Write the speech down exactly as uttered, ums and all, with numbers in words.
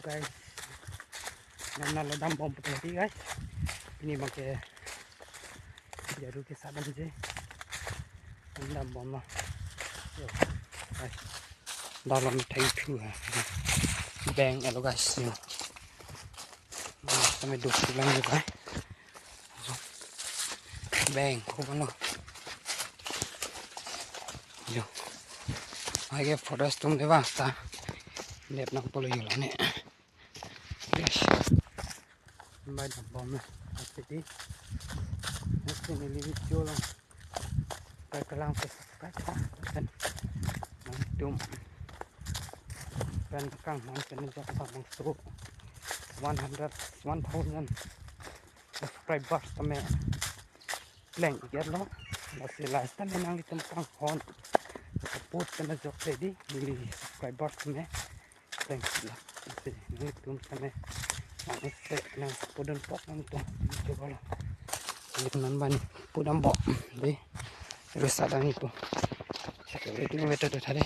guys. Nana lo dambom putih guys. Pini abangke jaru ke sa damji. Dambom lo. Yo, guys. Dalo methang thu ha. Beng elo guys. Yo. Nah, kami duk lang yo guys. Beng, ko bang lo. Yo. Age forest atum de bang ta. Nep nang polo yo la ne. Yes. Bai dambom na. Ati di. Ati neli video lo. Kai kalang pe kai pa. Kan. Nangtum. Kan kang man kan jok pa bangso. One hundred, one thousand subscribers tame pleng iklo. Lasi last time nanglitum kanghon support kana jokte di, neli subscribers tame pleng iklo. Lasi nanglitum tame nang se nang support dun pok nangtum. Coba lo. Neli non bani pu dambom di. Terus ada itu. Security meter tu tadi.